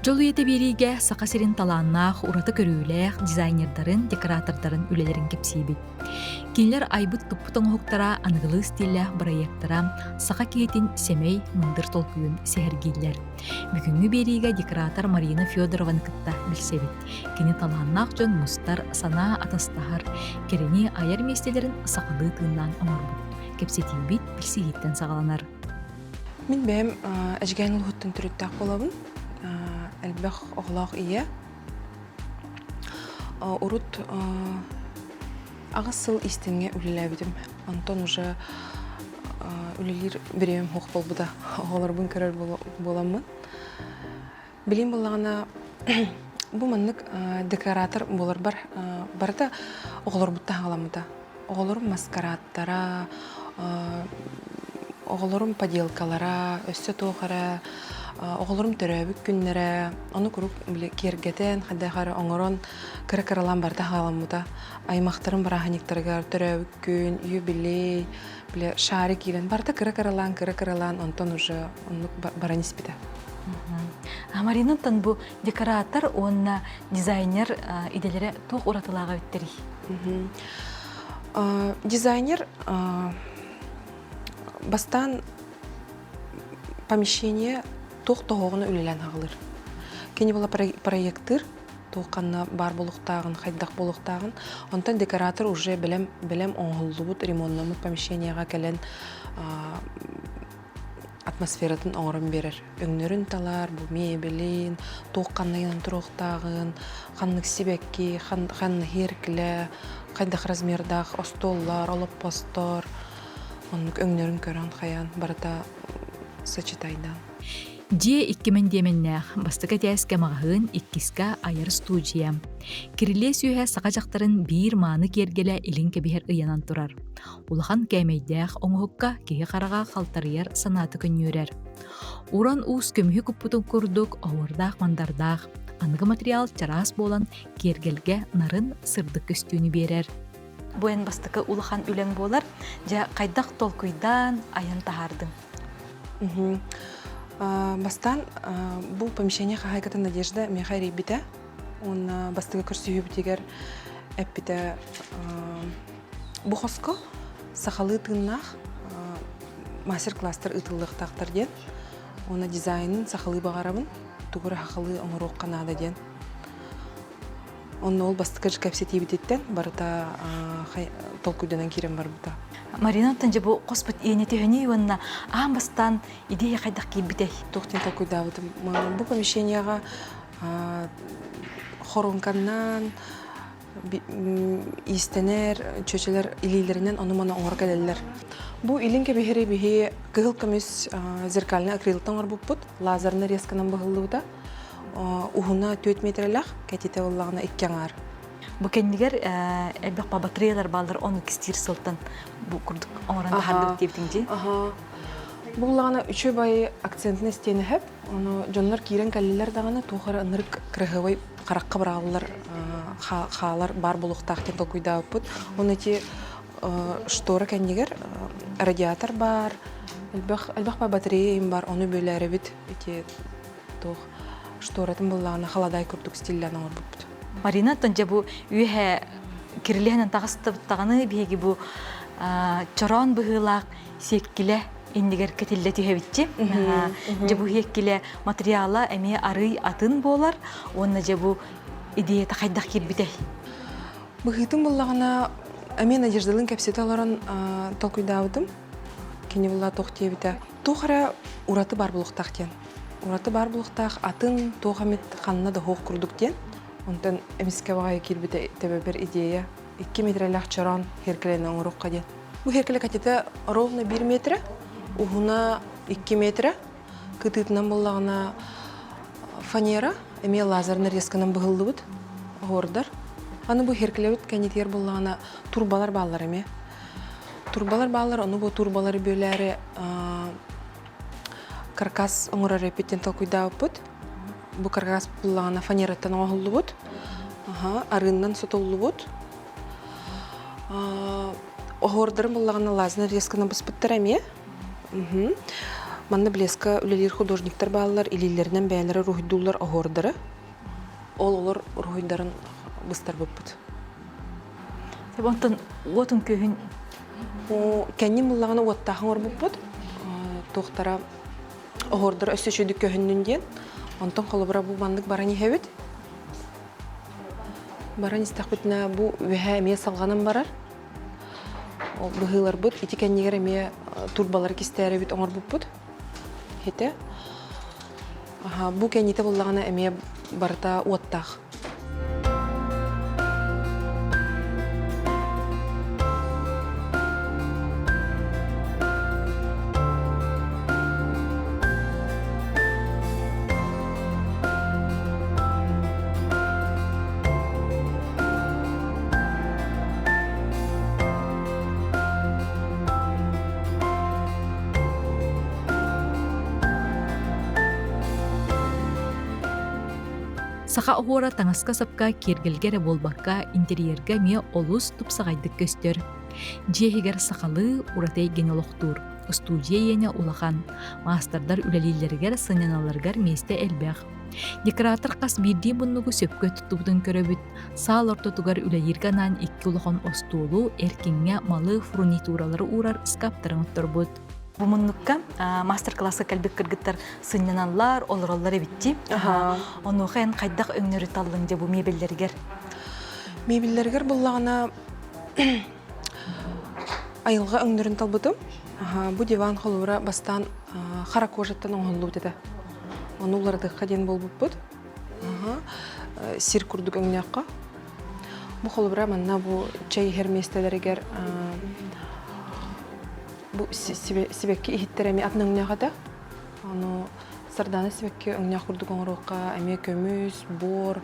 Дьол үйэтэ биэриигэ Саха сирин талааннаах, ураты көрүүлээх дизайнердарын, декоратордарын үлэлэрин кэпсиибит. Кинилэр айбыт-туппут оҥоһуктара аныгылыы стиллээх бырайыактара саха киһитин сэмэй, мындыр толкуйун сэһэргииллэр. Бүгүҥҥү биэриигэ декоратор Марина Федорованы кытта билсэбит. Кини талааннаах дьон мустар, санаа атастаһар, кэрэни айар миэстэлэрин сахалыы тыыннаан оҥорбут. Кэпсэтиибит билсиһииттэн саҕаланар. Мин бэйэм Эдьигээн улууһуттан төрүттээх буолабын. Элбэх оҕолоох ийэ. Урут аҕыс сыл истиҥҥэ үлэлээбитим. Онтон уже үлэлиир бириэмэм суох буолбута. Оҕолорбун көрөр буоламмын. Билим буоллаҕына бу маннык декоратор буоларбар барыта оҕолорбуттан хаҕаламмыта. Оҕолорум маскарадтара, оҕолорум поделкалара, өссө туох эрэ, оҕолорум төрөөбүт күннэрэ, ону куруук били киэргэтэн, хайдах эрэ оҥорон кыра-кыралаан барыта хаҕаламмыта. Аймахтарым бырааһынньыктарыгар төрөөбүт күн, юбилей, били шарик киирэн барыта кыра-кыралаан, кыра-кыралаан онтон уже оннук баран испитэ. Маринаттан бу декоратор уонна дизайнер идэлэрэ туох уратылааҕа эбиттэрий? Дизайнер бастаан помещение туох тоһоҕону үлэлээн аҕалыр. Кини була проектыр, туох ханна баар буолуохтааҕын, хайдах буолуохтааҕын. Онтон декоратор уже бэлэм, бэлэм оҥоһуллубут, ремоннаммыт помещениеҕа кэлэн атмосфератын оҥорон биэрэр. Өҥнөрүн талар, бу мебелин, туох ханныгынан туруохтааҕын, ханнык сибэкки, ханна иһиэркилэ, хайдах размердаах остуоллар, олоппостор, оннук өҥнөрүн көрөн хайаан барыта сочетайдаан. Дьиэ икки мэндиэмэннээх, бастакы этээскэ маҕаһыын, иккискэ айар студия. Кирилиэс үөһэ саха дьахтарын биир мааны киэргэлэ илин кэбиһэр ыйанан турар. Улахан кээмэйдээх оҥоһукка киһи хараҕа халтарыйар санаата көнньүөрэр. Уран уус көмүһү куппутун курдук оһуордаах-мандардаах, аныгы материал чараас буолан киэргэлгэ нарын, сырдык көстүүнү биэрэр. Бу эн бастакы улахан үлэҥ буолар. Дьэ, хайдах толкуйдаан айан таһаардыҥ? Бастаан бу помещение хаһаайката Надежда миэхэ эрийбитэ. Уонна бастакы көрсүһүүбүтүгэр эппитэ бу хоско сахалыы тыыннаах мастер-класстар ыытыллыахтаахтар диэн. Уонна дизайнын сахалыы баҕарабын, тугу эрэ сахалыы оҥоруохха наада диэн. Онно ол бастакы кэпсэтиибититтэн барыта толкуйданан киирэн барбыта. Марина дьэ бу хоспут иэнэ төһөнүй уонна аан бастаан идея хайдах киирбитэй? Туох диэн толкуйдаабытым. Бу помещениеҕа хоруоҥканнан иистэнэр чүөчэлэр илиилэринэн ону-маны оҥоро кэлэллэр. Бу илин кэбиһэри биһи кыһыл көмүс зеркальный акрилтан оҥорбуппут, лазерный резканан быһыллыбыта. Уһуна 4 метрэлээх, кэтитэ буоллаҕына икки аҥаар. Бу кэннигэр элбэх батареялар бааллар, ону кистиир сылтан бу курдук оҥорон таһаардыбыт диэбитиҥ дии. Бу буллаҕына үчүгэй баайы акцентын истиэн сөп. Ону дьоннор киирэн кэллилэр даҕаны туох эрэ ынырык кыраһыабай харахха быраҕыллар хаалар баар буолуохтаах диэн толкуйдаабыппыт. Уонна ити штора кэннигэр радиатор баар, элбэх элбэх батарея баар, ону бөлөөрэбит ити туох шторатын буллаҕына халадаай курдук стиллээн оҥорбуппут. Марина, оттон дьэ бу үөһэ кирилиэһинэн таҕыстыбыттаҕына биһиги бу чороон быһыылаах сиэккилэ иннигэр кэтиллэ түһэбитчи. Дьэ бу сиэккилэ материала эмиэ арый атын буолар уонна дьэ бу идеята хайдах киирбитэй? Быһыытын буллаҕына эмиэ Надеждалыын кэпсэтэ олорон толкуйдаабытым. Кини булла туох диэбитэ. Туох эрэ ураты баар буолуохтаах диэн. Ураты баар буолуохтаах атын туох эмит ханна да суох курдук диэн. Онтон эмискэ баҕайы киирбитэ төбөбөр идея. Икки метрэлээх чороон сиэркилэни оҥоруохха диэн. Бу сиэркилэ катета ровно биир метрэ, уһуна 2 метрэ, кытыытынан буоллаҕына фанера эмиэ лазерный резканан быһыллыбыт оһуордар. Аны бу сиэркилэбит кэннитигэр буоллаҕына турбалар бааллар эмиэ. Турбалар бааллар, ону бу турбалары бүөлээри каркас оҥорор эппиттэн толкуйдаабыппыт. Бу каркас буллаҕына фанераттан оҥоһуллубут, арыыннан сотуллубут. Оһуордарын буллаҕына лазерный резканан быспыттар эмиэ. Манна Блеска үлэлиир художниктар бааллар, илиилэринэн бэйэлэрэ уруһуйдууллар оһуордары. Ол олор уруһуйдарын быстарбыппыт. Онтон уотун күһүн Кэннин буллаҕына уоттааһын оҥорбуппут. Туохтара оһуордара өссө үчүгдүк көһүннүн диэн. Онтон холобура бу маннык баран иһэбит. Баран истэхпитинэ бу үөһэ эмиэ салҕанан барар. Ол быһыыларбыт ити кэннигэр эмиэ турбалары кистээрибит оҥорбуппут. Хите. Бу кэннитэ буллаҕына эмиэ барыта уоттаах. Саха оһуора таҥаска-сапка киэргэлгэ эрэ буолбакка, интерьергэ эмиэ олус тупсаҕайдык көстөр. Дьиэ иһигэр сахалыы ураты эйгэни олохтуур. Студия иэнэ улахан. Маастардар үлэлииллэригэр, сынньаналларыгар миэстэ элбэх. Декоратор хас биирдии муннугу сөпкө туттубутун көрөбүт. Саал ортотугар үлэлииргэ анаан икки улахан остуолу, эркиҥҥэ малы, фурнитуралары уурар ыскааптарын отторбут. Бу муннукка мастер-класска кэлбит кыргыттар сынньаналлар, олороллор эбитти. Онуоха эн хайдах өҥнөрү таллыҥ дьэ бу мебеллэригэр? Мебеллэригэр буллаҕына айылҕа өҥнөрүн талбытым. Бу диван холуура бастаан хара кожаттан оҥоһуллубут этэ. Ону уларытыахха диэн буолбуппут. Сир курдук өҥнөөххө. Бу холобура манна бу чэй иһэр миэстэлэригэр бу сибэкки иһиттэр эмиэ атын өҥнөөх этэ. Ону сардаана сибэкки өҥнөөх курдук оҥоруохха эмиэ көмүс, буор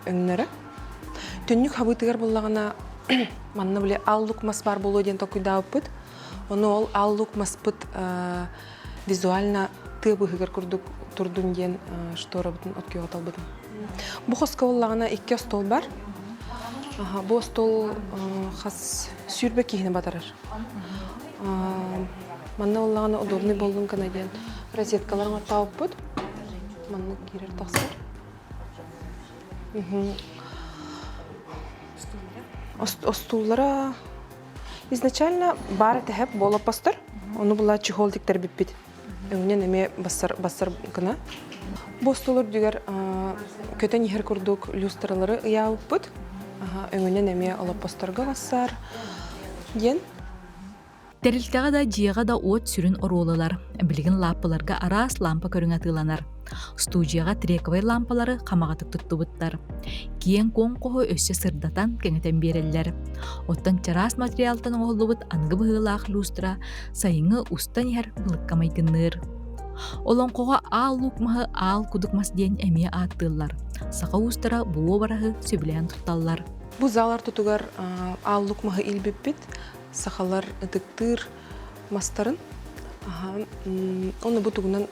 өҥнөрө. Түннүк хабыытыгар буллаҕына манна били аллук мас баар буолуо диэн толкуйдаабыппыт. Ону ол аллук маспыт визуально тыа быыһыгар курдук турдун диэн шторабытын от күөҕэ талбытым. Бу хоско буоллаҕына икки остуол бар. Бу остуол хас 20 киһини батарар. Манна буоллаҕына удобный буоллун гына диэн розеткалар оҥортообуппут. Маннык киирэр тахсар. Остууллара изначально баар этэһэп буолаппастар. Ону була чехол тиктэрбиппит. Өҥүнэн эмиэ бассар бассар гына. Бу остуол үрдүгэр көтөн иһэр курдук люстралары ыйаабыппыт. Өҥүнэн эмиэ олоппосторго бассар диэн. Тэрилтэҕэ да, дьиэҕэ да уот сүрүн оруолу ылар. Билигин лааппыларга араас лаампа көрүҥэ атыыланар. Студияҕа трековай лаампалары хамаҕатык туттубуттар. Киэҥ-куоҥ хоһу өссө сырдатан, кэҥэтэн биэрэллэр. Оттон чараас материалтан оҥоһуллубут аныгы быһыылаах люстра сайыҥҥы устан иһэр былыкка майгынныыр. Олоҥхоҕо аал луук маһы аал кудук мас диэн эмиэ ааттыыллар. Саха уустара бу уобараһы сөбүлээн тутталлар. Бу зал ортотугар аал луук маһы илбиппит. Сахалар ытыктыыр мастарын. Ону бу тугунан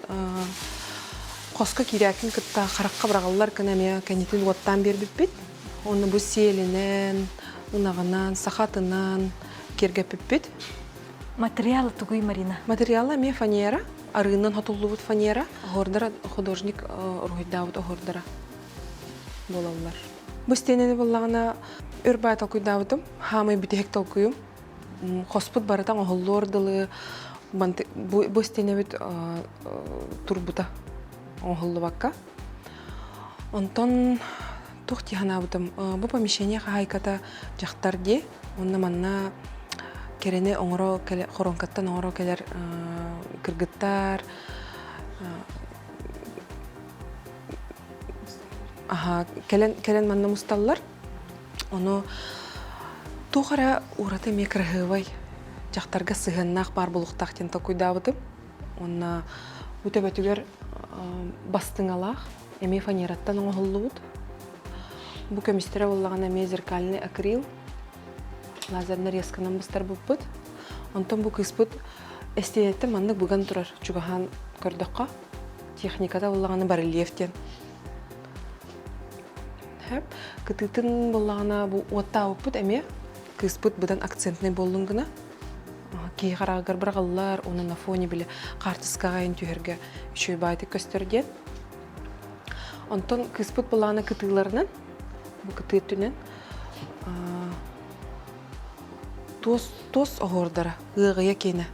хоско киирээккин кытта харахха быраҕыллар гына эмиэ кэннитин уоттаан биэрбиппит. Онно бу сиэлинэн, ынаҕынан, саха атынан киэргэппиппит. Материал тугуй, Марина? Материала эмиэ фанера, арыынан хотуллубут фанера. Оһуордара художник уруһуйдаабыт оһуордара буолаллар. Бу истиэнэни буллаҕына өр баай толкуйдаабытым. Хаамай бүтэһик толкуйум. Хоспут барыта оҥоһуллуор дылы бу истиэнэбит турбута оҥоһуллубакка. Онтон туох дии санаабытым, бу помещение хаһаайката дьахтар дии. Уонна манна кэрэни оҥоро хоруоҥкаттан оҥоро кэлэр кыргыттар кэлэн кэлэн манна мусталлар. Ону туох эрэ ураты эмиэ кыраһыабай дьахтарга сыһыаннаах баар буолуохтаах диэн толкуйдаабытым. Уонна бу төбөтүгэр бастыҥалаах, эмиэ фанераттан оҥоһуллубут. Бу көмүстэрэ буоллаҕына эмиэ зеркальный акрил, лазерный резканан быстарбыппыт. Онтон бу кыыспыт эстиэнэттэн маннык быган турар, чугаһаан көрдөххө, техниката буоллаҕына барельеф диэн. Кытыытын буоллаҕына бу уоттаабыппыт эмиэ кыыспыт быдан акцентный буоллун гына. Киһи хараҕыгар быраҕыллар, уонна на фоне били хаартыскаҕа айан түһэргэ үчүгэй баайдык көстөр диэн. Онтон кыыспыт былаана кытыыларынан, бу кытыы өттүнэн туос туос оһуордара, ыаҕыйа киэнэ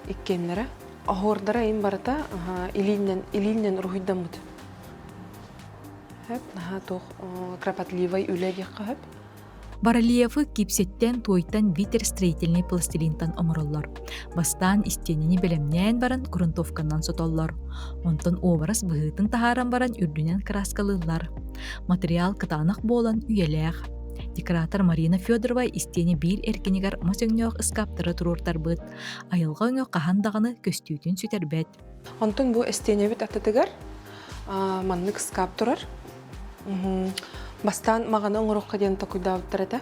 иккиэннэрэ. Оһуордара им барыта илииннэн илииннэн уруһуйдаммыт. Хөп, наһаа туох кропотливай үлэ диэххэ сөп. Барельефы кипсэттэн, туойтан биитэр строительнай пластилинтан оҥороллор. Бастаан истиэнэни бэлэмнээн баран грунтовканан сотоллор. Онтон уобарас быһыытын таһааран баран үрдүнэн кырааскалыыллар. Материал кытаанах буолан үйэлээх. Декоратор Марина Федорова истиэнэ биир эркинигэр мас өҥнөөх ыскааптары туруортарбыт. Айылҕа өҥө хаһан даҕаны көстүүтүн сүтэрбэт. Онтон бу истиэнэбит аттытыгар маннык ыскаап турар. Бастаан маҕаны оҥоруохха диэн толкуйдаабыттар этэ.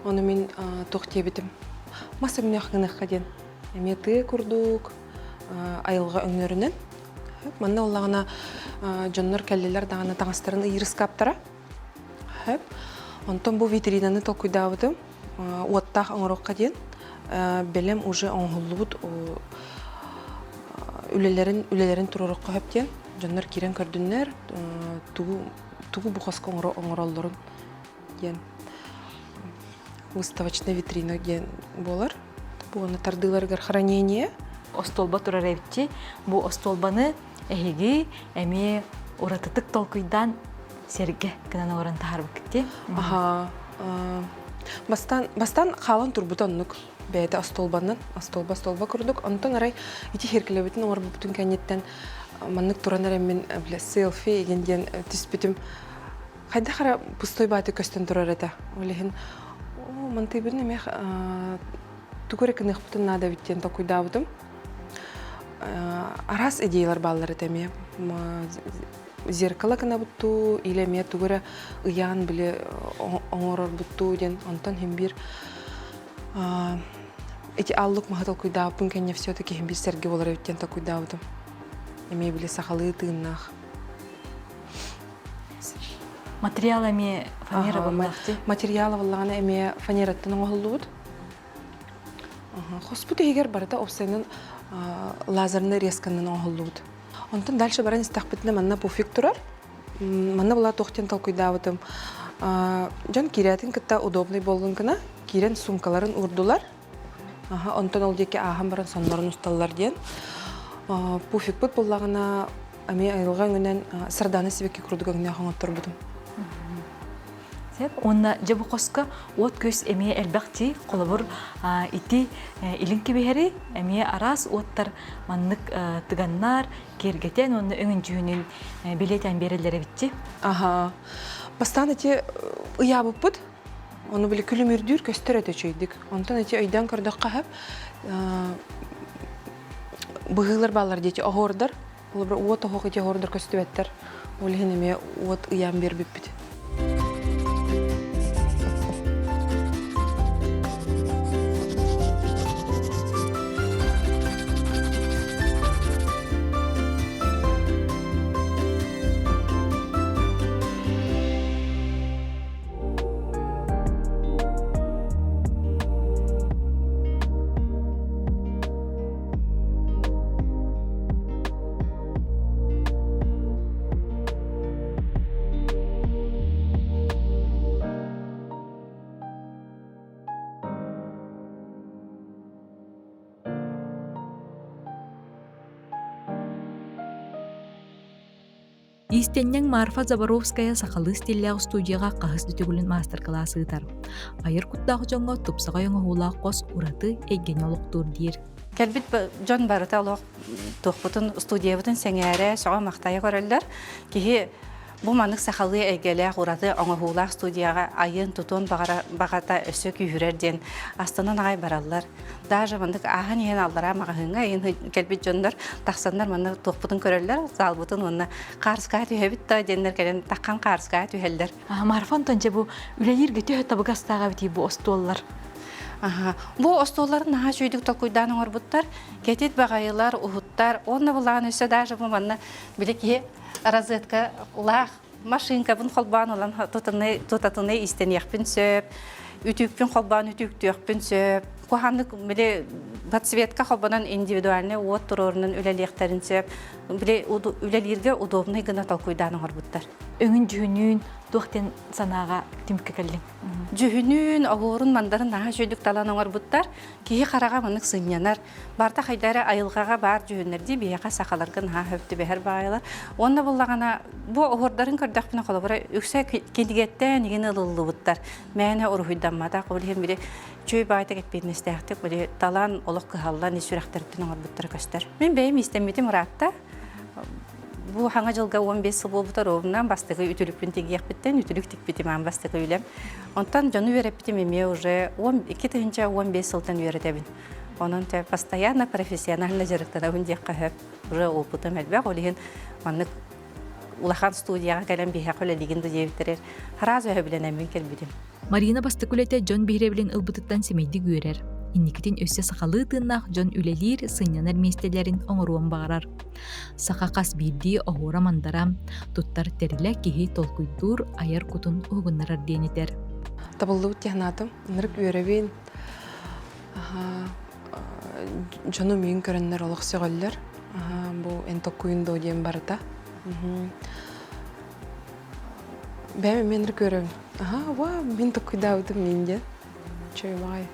Ону мин туох диэбитим. Мас өҥнөөх гыныахха диэн. Эмиэ тыа курдук айылҕа өҥнөрүнэн. Манна оллаҕына дьоннор кэллилэр даҕаны таҥастарын ыйыыр ыскааптара. Онтон бу витринаны толкуйдаабытым. Уоттаах оҥоруохха диэн. Бэлэм уже оҥоһуллубут үлэлэрин үлэлэрин туруоруохха сөп диэн. Дьоннор киирэн көрдүннэр, тугу тугу бу хоско оҥороллорун диэн выставочная витрина диэн буолар. Бу уонна тардыыларыгар хранение. Остуолба турар эбитчи. Бу остуолбаны эһиги эмиэ уратытык толкуйдаан сэргэ гынан олорон таһаарбыккыт дии. Аха. Бастаан, бастаан хаалан турбута оннук. Бэйэтэ остуолбанан, остуолба остуолба курдук. Онтон арай ити хиркилэбитин оҥорбуппутун кэнниттэн маннык туран эрэммин бile селфи игин диэн түспүтүм. Хайдах эрэ пустой бааты көстөн турар этэ. Ол иһин оо, мантыйбытын эмиэ тугу эрэ гыныахпытын наада эбит диэн толкуйдаабытым. Араас идеялар бааллар этэ эмиэ. Зеркало гынабыт дуу, или эмиэ тугу эрэ ыйаан били оҥорорбут дуу диэн. Онтон иһин биир ити аллык маһы толкуйдаабыппын кэннэ все-таки иһин биир сэргэ буолар эбит диэн толкуйдаабытым. Эмиэ били сахалыы тыыннаах. Материал эмиэ фанера буоллаах дии. Материала буоллаҕына эмиэ фанераттан оҥоһуллубут. Хоспут иһигэр барыта уопсайынан лазерный резканан оҥоһуллубут. Онтон дальше баран истэхпитинэ манна пуфик турар. Манна была туох диэн толкуйдаабытым. Дьон киирээтин кытта удобный буоллун гына киирэн сумкаларын уурдулар. Онтон ол диэки ааһан баран соннорун усталлар диэн. Пуфикпыт буллаҕына эмиэ айылҕа өҥүнэн сардаана сибэкки курдук өҥнөөх оҥотторбутум. Сөп. Уонна дьэ бу хоско уот-күс эмиэ элбэх дии. Холобур, ити илин кэбиһэри эмиэ араас уоттар маннык тыганнар, киэргэтэн уонна өҥүн дьүһүнүн билиэтээн биэрэллэр эбитчи. Аха. Бастаан ити ыйаабыппыт. Ону били күлүмүрдүүр көстөр этэ үчүгэйдик. Онтон ити өйдөөн көрдөххө сөп быһыылар бааллар диэти оһуордар. Холобура уот оһох ити оһуордар көстүбэттэр. Ол иһин эмиэ уот ыйаан биэрбиппит. Иистэнньэҥ Марфа Заборовская сахалыы стиллээх студияҕа хаһыс да төгүлүн маастар-кылаас ыытар. Айар куттаах дьоҥҥо тупсаҕай оҥоһуулаах хос ураты эйгэни олохтуур диир. Кэлбит дьон барыта олох туохпутун, студиябытын сэҥээрэ, сөҕө-махтайа көрөллөр. Киһи Бу маннык сахалыы эйгэлээх ураты оҥоһуулаах студияҕа айыан-тутуон баҕата өссө күүһүрэр диэн астынан аҕай бараллар. Даже маннык ааһан иһэн аллараа маҕаһыыҥҥа айан кэлбит дьоннор тахсаннар манна туохпутун көрөллөр, залбытын уонна хаарыскаҕа түһэбит да диэннэр кэлэн таххан хаарыскаҕа түһэллэр. Марфа Антон дьэ бу үлэлииргэ төһө табыгастаах эбитий бу остуоллар? Аха. Бу остуолларын наһаа үчүгэйдик толкуйдаан оҥорбуттар. Кэтит баҕайылар, уһуттар уонна былаан өссө даже бу манна били киһи розеткалаах машинкабын холбоон ылан тутатына истэниэхпин сөп. Үтүкпүн холбоон үтүктүөхпүн сөп. Куһааннык били подсветка холбонон индивидуальный уот туруорунан үлэлиэхтэрин сөп. Били үлэлииргэ удобный гына толкуйдаан оҥорбуттар. Өҥүн-дьүһүнүүн туох диэн санааҕа түмүккэ кэллиҥ? Дьүһүнүүн, оһуорун мандарын наһаа үчүгдүк талан оҥорбуттар. Киһи хараҕа маннык сынньанар. Барыта хайда эрэ айылҕаҕа баар дьүһүннэр дии биһиэхэ сахаларга наһаа сөп түбэһэр баайылар. Уонна буллаҕына бу оһуордарын көрдөхпүнэ холобура үксэ кинигэттэн игин ылыллыбыттар. Мээнэ уруһуйдамматах. Ол иһин били үчүгэй баайтык эппиэтинэстээхтик били талан олох кыһаллан ис сүрэхтэриттэн оҥорбуттара көстөр. Мин бэйэм иистэммитим ыраатта. Бу хаҥа дьылга 15 сыл буолбута ровно бастакы үтүлүкпүн тигиэхпиттэн үтүлүк тикпитим аан бастакы үлэм. Онтон дьону үөрэппитим эмиэ уже 2015 сылтан үөрэтэбин. Онон постоянно профессионально дьарыктанабын диэххэ сөп. Уже опытым элбэх, ол иһин маннык улахан студияҕа кэлэн биһиэхэ үлэлиигин да диэбиттэрэр сразу өһөбүлэнэммин кэлбитим. Марина бастакы үлэтэ дьон биһирэбилин ылбытыттан сэмэйдик үөрэр. Инникитин өссө сахалыы тыыннаах дьон үлэлиир, сынньанар миэстэлэрин оҥоруон баҕарар. Саха хас биирдии оһуора-мандара, туттар тэрилэ киһи толкуйдуур, айар кутун уһугуннарар диэн этэр. Табыллыбыт технатым, ынырык үөрэбин, дьону миин көрөннөр олох сөҕөллөр. Бу эн токкуйун доо диэн барыта. Бэйэм эмиэ ынырык үөрэбин. Аха, уа, мин токкуйдаабытым мин диэн. Чөй баҕайы.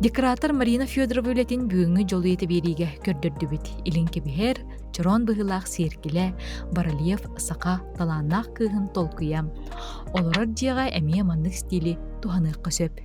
Декоратор Марина Федорова үлэтин бүгүҥҥү дьолуйа биэриигэ көрдөрдүбүт. Илин кэбиһэр, чороон быһыылаах сиэркилэ, барельеф саха талааннаах кыыһын толкуйа. Олорор дьиэҕэ эмиэ маннык стили туһаныахха сөп.